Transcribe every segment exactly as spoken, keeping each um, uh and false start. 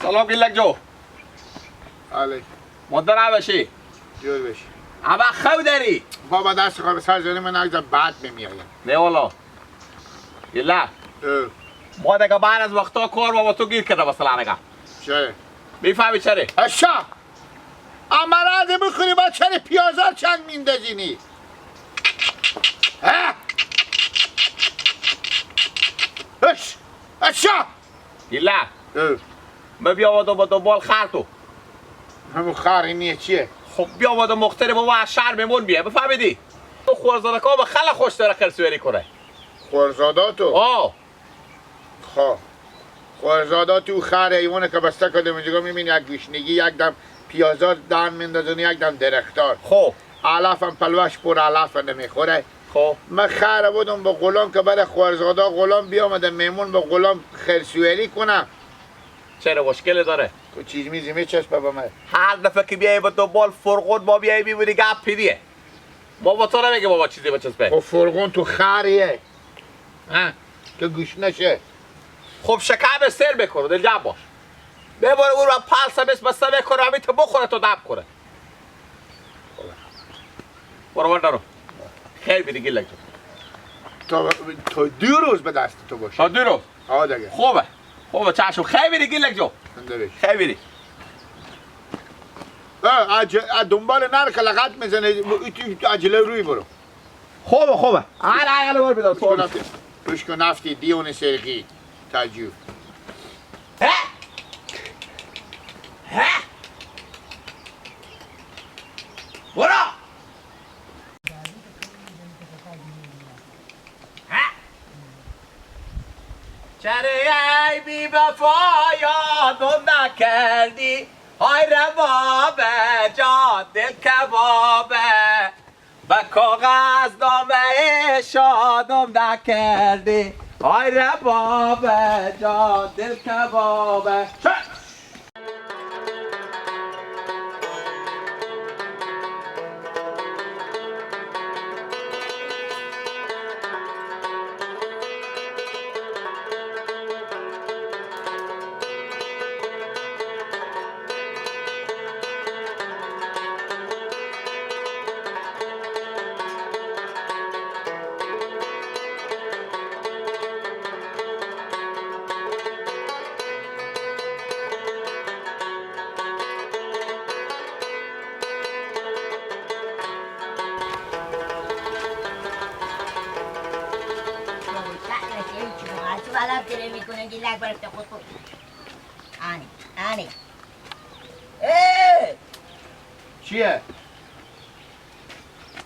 سلام گیلک جو. بله. مادر نباشی. جور بشی. اما خو داری. بابا، دست خود سر زنی، من اگه بعد می‌آیم. نه والا. گیلک. اه. ما دیگه بعد از وقتا کار با تو گیر کرده مثلا دیگه. چه؟ می‌فهمی چره؟ اشا. امراض بخوری با چره پیازا چنگ میندازینی؟ ها؟ اش. اشا. گیلک. اه. من بیاوردم با دنبال خر تو. همون خر نیه چیه؟ خب بیاوردم مختر بابا از شهر میمون بیه، بفهمیدی؟ تو خوارزادکا با خلا خوش داره خرسویری کنه. خوارزادا تو؟ آه. خب. خوارزادا تو خر حیوانه که بسته کده اونجا می‌بینی یک گوشنگی، یک دم پیازا دهن میندازه، یک دم درختار. خب. علف هم پلوش پر علف نمیخوره. خب. من خر بودم به غلام که بره خوارزادا غلام بیامده میمون به غلام خرسویری کنه. چرا مشکل داره؟ تو چیز میزی میچسبه به من. هر دفعه که بیای به دنبال فرغون ما بیای میمونی گپ پیدیه. ما با تو نمیگه بابا چیزی بچسبه. خب فرغون تو خریه. ها؟ که گوش نشه. خب شکم سر بکنه، دل جمع باش. ببره او رو پلس هم اسم بسته بکنه، همین تو بخوره تو دم کنه. برو ور درو. خیر بیدی گیلک جو. تا، تا دو روز به دست تو باشه. تا دو روز. آه دیگه. خوبه. خوبه، چشم. خیر بیدی گیلک جو. زنده باشی. خیر بیدی. اه، عج-، اه، دنبال نر که لغت می‌زنه. تو، تو عجله روی برو. خوبه، خوبه. هر عقل بار بیدار. پوش کن نفتی. پوش کن نفتی. دیون سرخی. تاجو. ها؟ ها؟ برو. چره ای بی وفا یادم نکردی، های ربابه جان دل کبابه، به کاغذ نامه شادم نکردی، های ربابه جان دل کبابه. آنی، آنی. اه! چیه؟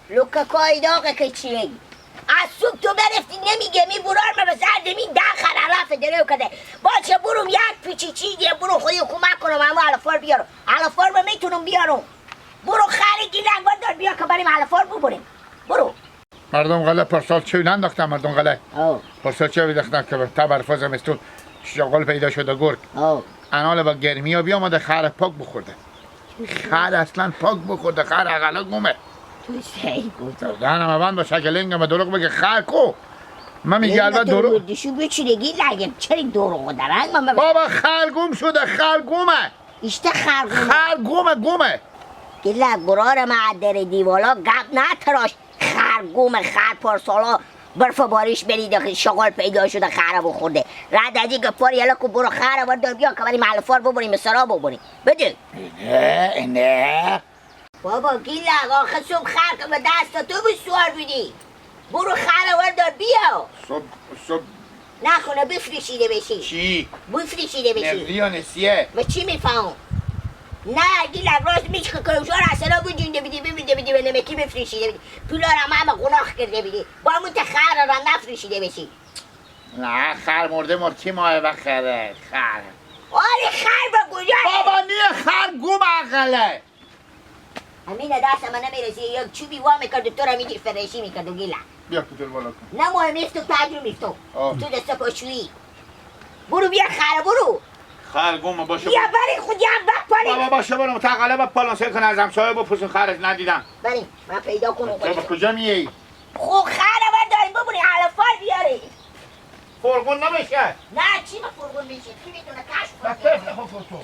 لوکه کای داغه که چیه؟ از صبح تو برفتی نمیگه، می برار ما به سر دمی ده خر علف درو کده. باشه برو یک پیچی چیزی برو خودی کمک کنم، اما علفار بیارم. علفار ما می‌تونم بیارم. برو خر گیلک بردار بیا که بریم علفار ببریم. برو. مردم غله پارسال چوی ننداختن، مردم غله. آه. پارسال چوی داختن که تا برفا زمستون شغل پیدا شده گرگ. آه. انال با گرمی ها بیامده خر پاک بخورده. خر اصلاً پاک بخورده، خر غله گمه. تو صحیح گفت. دهنم بند با شکلنگم دروغ بگه، خر کو؟ من میگه البته دروغ. دشو بچینگی لگم، چرا دروغ دارن؟ من بابا خر گم شده، خر گمه. اشته خر گمه. خر گمه، گمه. گیلک برار ما در دیوالا گپ نتراش. خر گمه، خر پارسالا برف و بارش بریده، شغل پیدا شده، خر بخورده. رد از این گپار یلا کو برو خر بردار بیا که بریم علفار ببریم، سرا ببریم. بده. نه، نه. بابا گیلک، آخه صبح خر که به دست تو بسوار بودی. برو خر وردار بیا. صبح، صبح. نکنه بفروشیده بشی. چی؟ بفروشیده بشی. نفتی یا نسیه؟ به چی می‌فهم؟ نه، گیلک راست می‌گی که کلوشا را سرا بجونده بدی، ببینده بدی، به نمکی بفروشیده بدی. پولا را همه گناه کرده بدی. با همون تا خر را نفروشیده بشی. نه، خر مرده مرد کی ماه بخره؟ خر. آره، خر به کجا؟ بابا نیه، خر گم عقله. همین دست من نمی‌رسی، یک چوبی وا می‌کرد و تو را می‌گیر فرشی می‌کرد و گیلک. بیا کوتل بالا کن. نه مهم است و تجربه است تو. آه. تو دست پاشویی. برو بیا خره برو. خر گم باشه. بیا برو. بریم خود یا بپالیم. بابا باشه برم، تا غله بپالم، سر کنه از همسایه بپرسیم خرش ندیدم. بریم، من پیدا کنم تو به خودشو. کجا می‌یی؟ خو خره برداری ببری علفار بیاری. فرغون نمیشه. نه، چی به فرغون می‌شه؟ کی می‌تونه کشف کنه؟ طفل خو تو.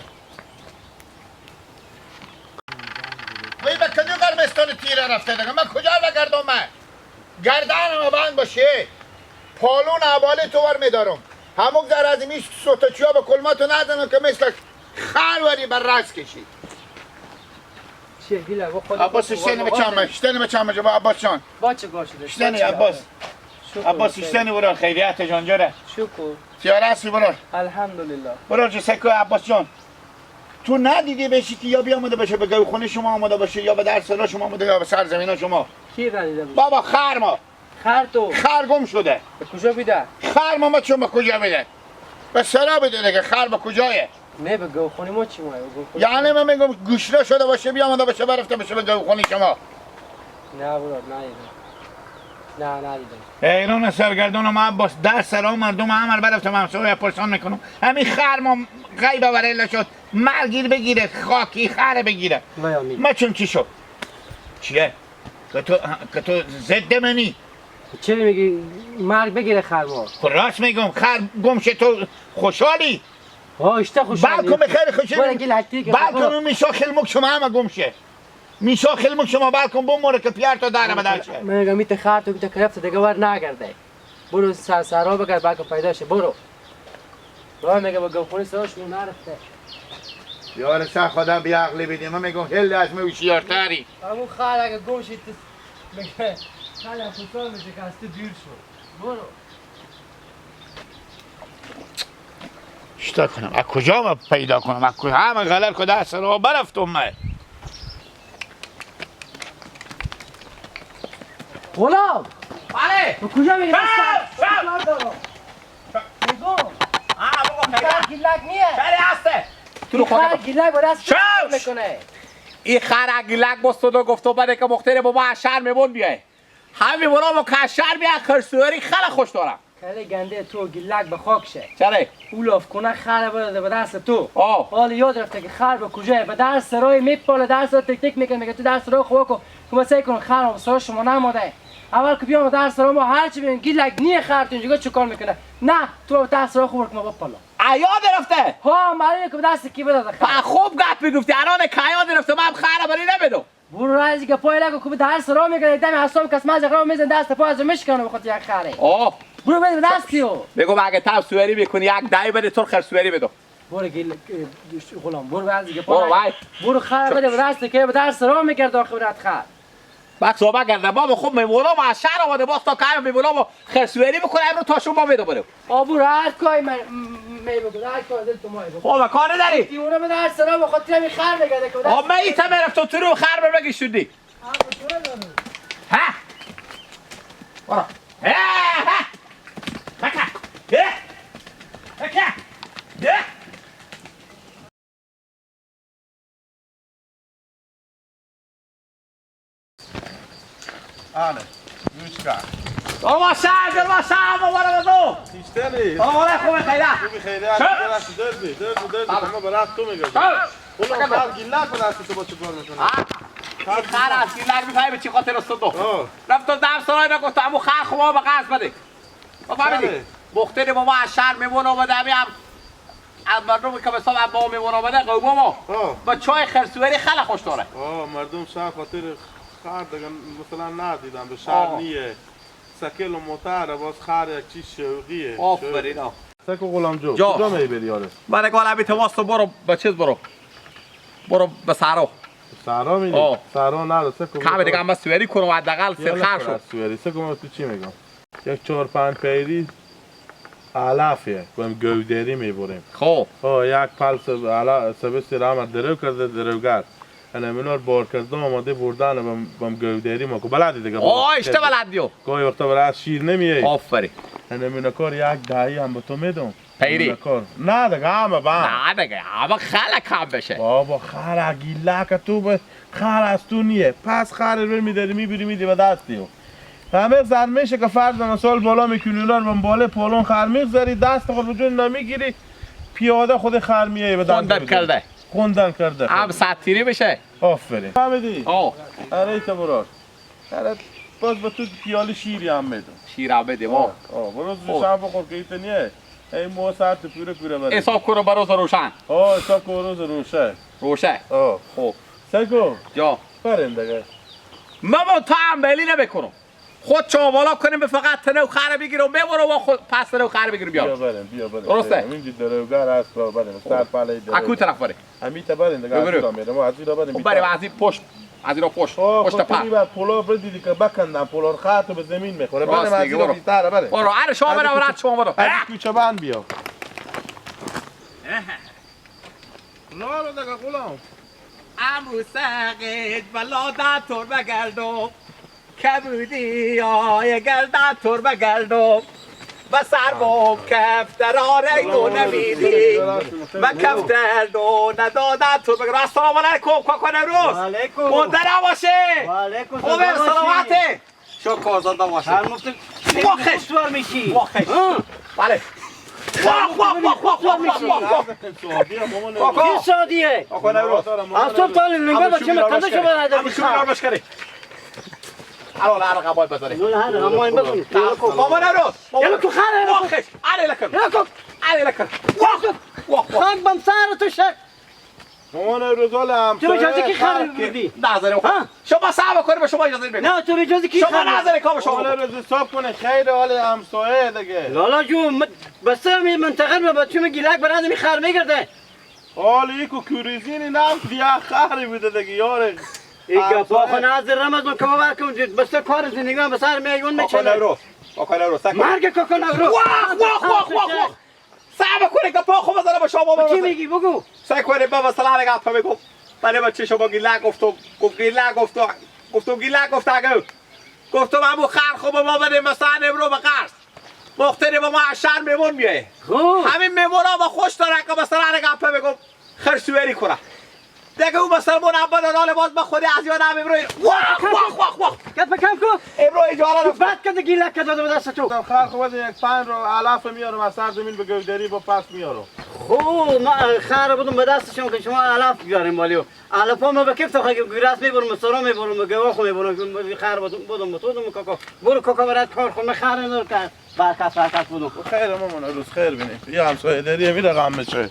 وی به کدوم قربستان تیره رفته دیگه؟ من کجا بگردم من؟ گردنم بند باشه. پالون حواله تو ور می‌دارم. هموک در از این سوت چیا به کلماتو نزنم که مثل خر وری بر راست کشی. چیه گیلک؟ با خود عباس، اشتنی به چمه، اشتنی به چمه جبا عباس جان. با چه گوش شده؟ اشتنی عباس. شکر عباس، خیر. اشتنی برار، خیریت جان جره. شکر. تیار هستی برار؟ الحمدلله. برار جو سکو عباس جان. تو ندیدی بشی که یا بیامده باشه به گوخونی شما آمده باشه، یا به در سرا شما آمده، یا به سرزمین شما؟ کی ندیده باشه؟ بابا، خر ما. خر تو؟ خر گم شده. به کجا بیده؟ خر ما، ما چون به کجا بیده؟ به سرا بیده دیگه، خر به کجایه؟ نه، به گوخونی ما چی مایه؟ به گوخونی یعنی من می‌گم گوشنه شده باشه، بیامده باشه، برفته باشه به گوخونی شما. نه برار، ندیدم. نه، ندیدم. حیران سرگردان ما عباس، در سرا مردم همه رو برفتم همسایه پرسان می‌کنم. همین خر ما غیب وریله شد. مرگیر بگیره، خاکی خر بگیره. وای آمین. ما چون چی شد؟ چیه؟ که تو، که تو ضد منی؟ چرا می‌گی مرگ بگیره خر ما؟ خب راست می‌گم، خر گم شه تو خوشحالی؟ ها، اشته خوشحالی. بلکن به خیر خوشی. برو گیلک دیگه، بلکن برو. اون میشا خیلموک شما همه گم شه. میشا خیلموک شما بلکن بمره که پیار تو داره بدل شه. من می‌گم می‌ته خر تو بیته کرفت دیگه ور نگرده. برو سر، سرا بگرد، بلکه پیدا شه. برو. راه میگه با گوخونی سرا شما نرفته. یار سه خدا بی عقلی بیدیم. من می‌گم هل از من هوشیارتری. همون خر اگه گم شید تو میگه خیلی خوشحال می‌شه که از تو دور شد. برو. چیکار کنم؟ از کجا ما پیدا کنم؟ از کجا؟ همه غلط که در سرا برفتم من. غلام! بله. تو کجا می‌ری؟ شب! شب! کار دارم. شب! بگو. آه، بگو، این خیر. خر گیلک نیه. خیر هسته. تو رو این خدا خر بگو. گیلک با دست شب! می‌کنه. این خر گیلک بستو دو گفتو بده که مختار بابا از شهر می‌بون بیای. همین برو با که از شهر بیا خرسوری خیلی خوش دارم. کله گنده تو گیلک به خاک شه. چره؟ او لاف کنه خر بده به دست تو. آه. حال یاد رفته که خر به کجای، به در سرای میپاله، در سرا تک تک می‌کنه، میگه تو در سرا خوا کو، که ما سعی کنم خر هم سرا شما نماده. اول که بیام در سرا ما هر چی ببین گیلک نیه خر تو اینجا چه کار می‌کنه؟ نه، تو در سرا خو برو که ما بپالا. یاد رفته؟ ها، معلومه که به دست کی بده خر. خوب گپ می‌گفتی، الان که یاد رفته من خر بری نمیدم. برو رازی که پای لگو که به در سرا می‌گیره، دم حساب کس مز غرا می‌زن، دست پا از میشکنه به خاطر یک خره. آه. برو بده دستی او. بگو اگه تو سواری می‌کنی، یک دهی بده تو خر سواری بدو. برو گیل، اه، غلام، برو رازی که پای برو لگو. وای. برو خر بده به دست که به در سرا می‌گرد آخرت خر. بخش بابا گرده بابا، خب میمونا ما از شهر آمده، باز تا که میمونا ما خر سواری بکنه، امرو تا شما می‌دو برو. آبو را هر کاری من، م-، م-، می بگو، هر کاری دل تو مایی بگو. خب، کار نداری؟ دیونه به در سرا به خاطر همین خر نگرده که به در آب من ایتا می‌رفت تو تو رو خر به بگی شدی. آبو تو رو دارم. ها؟ برو. ها، ها. بکا. ها. بکا. ها. آله. گوش کن. بابا شهر، بابا شهر، بابا رو بزو. تیشتری. بابا رو خوبه خیره. خوبی خیره. شب. دردی، دردی، دردی. بابا. شما برات تو می‌گردی. شب. اولا خر گیلک به دست تو با چه کار می‌کنه؟ آه. این خر از گیلک می‌فهمی به چی خاطر است تو؟ آه. رفت و در سرای نگفت، امو خر خوبا به قصد بده. تو فهمیدی؟ بله. مختار بابا از شهر میمون آمده، همین هم از مردم که به حساب با میمون آمده، قوما ما. آه. با چای خرسوری خیلی خوش داره. آه، مردم شهر خاطر خر دیگه مثلاً ندیدن، به شهر آه. نیه. سکل و موتر، باز خر یک چیز شوقیه. آفرین، شوقی. آه. سکو غلام جو، جا. کجا می‌بری یاره؟ من گال ابی تماس تو برو، به چیز برو. برو به صحرا. صحرا می‌ری؟ آه. صحرا نرو، سکو کم دیگه هم سواری کنم، حداقل سرخر شو. سواری، سکو من تو چی می‌گم؟ یک چهار پنج پیری علفیه، گویم گودری می‌بریم. خب. ها، یک پل سب-، علا-، سبستی را هم درو کرده، دروگر. انه منار بار کرده آماده بردن بم، بم گودری ما کو بلدی دیگه. آه، اشته بلد دیو. گاهی وقتا برای از شیر نمیه. آفرین. انه مینه کار یک دهی هم به تو می‌دم. پیری. مینه کار. نه دیگه، همه با. نه دیگه، همه خلک هم بشه. بابا، خر گیلک تو به خر از تو نیه. پس خر رو می‌داری، می‌بری، می‌دی به دست دیو. همه زن می‌شه که فرض مثال بالا می‌کنی، اونا رو به بالا پالون خر می‌گذاری، دست خود به جون نمی‌گیری، پیاده خود خر می‌آیی به دست خوندن می‌گیری. کرده. خوندن کرده. هم سطیری بشه. آفرین. فهمیدی؟ آه. آره، تو برار. آره. باز به تو پیالی شیری هم می‌دم. شیر هم بده، آه، آه. آه، برو زود خب. شام بخور که ایتنیه. ای مو ساعت پوره پوره بره. حساب کنو بروز روشن. آه، حساب کنو روز روشه. روشه. آه. خب. سگو. جا. بریم دیگه. ما با تو هم بیلی نمی‌کنم. خود چاوالا کنیم، به فقط تنه و خر بگیرم، ببرو و خود پس تنه و خر بگیرم بیا. بیا بریم، بیا بریم. درسته؟ بریم. اینجی دروگر هست، بریم. سر پله دروگر. اکو طرف بریم. امی تا برین دیگه، بگو. از ایرا می‌رم، از ایرا برین، خب، بیچاره. بریم، از این پشت، از ایرا پشت، خب، پشت خب، پر. تو بر پلا بدیدی که بکندن، پلا رو خط و به زمین می‌خوره. راست بریم، از میگی، ایرا برو. بیشتره، بریم. برو، هر شما از برو، کوچه، هر شما برو. از کوچه بند بیا. لالو دیگه غلام. عمو سقید بلا دا تربه گردم. کبودی آی گردن تربه گردم. به سر بوم کفتر آرک دو نمیدی. به کفتر دو ندادن تربه گردم. السلام علیکم کاکا نوروز. و علیکم. مونده نباشه. و علیکم خوبه، سلام. سلامته؟ شو کارزنده باشه. هر مفت واخش. سوار می‌شی. واخش. ها. بله. واخ، واخ، واخ، واخ، واخ، واخ، واخ. کاکا. چی شدیه؟ کاکا نوروز. از تو تا لنگه بچه من کندش برده بیشتر. الان هر قبای بزنه. نه، هر قبای بزنه. بابا نوروز. یلا تو خره. واخش. آره لکن. یلا تو. آره لکن. واخ. واخ، واخ. خاک بم سر تو شک. مامان روزال هم تو اجازه کی خر بودی؟ نه، زنه. ها؟ شما صاحب کاری به شما اجازه می‌دم. نه، تو اجازه کی شما خر نه، زنه کام شما. مامان روز حساب کنه خیر حال همسایه دیگه. لالا جو، م-، بس می منطقه رو بچه می گیلک برند می خر می‌گرده. حال یکو کوریزین نفت یا خری بوده دیگه، یاره. این گپا همسایه. خو نظر رمضان که باور کن، بس کار زندگی من بسر می‌گون کاکا می‌چنه. نوروز. کاکا نوروز، سکو. مرگ کاکا نوروز. واخ، واخ، واخ، واخ، واخ. صبر کنید که پا خوب زنه به شما چی برسه. می‌گی؟ بگو. سعی کنید به مثلاً اگه حرف می‌گم. برای بچه شما گیلک گفتم، گفت گیلک گفتم، گفتم گیلک گفت اگه. گفتم همون خر خوب ما بدیم مثلاً امرو به قرض. مختری با ما از شهر میمون میایه. خب. همین میمون ها با خوش داره که مثلاً اگه حرف می‌گم خرسویری کنه. دیگه او مسلمان اول حال باز به خودی از یاد هم امروی. واخ، واخ، واخ، واخ. گپ کم کو. امروی جوانا تو رفت. بد کده گیلک کده دو دست تو. خر خو بده یک پنج رو علف میارم از سر زمین به گودری با پس میارم. خو ما خر بودم به دستشون که شما علف بیاریم والیو. علف ما به کیف تو خاک گراس میبرم، سرا میبرم، گوا خو میبرم، خر بودم، بودم، بودم کاکا. برو کاکا برات کار خو خر نور کرد. برکت، برکت بودم. خیر مامان، روز خیر بینی. یه همسایه داری، یه میره غم می‌شه.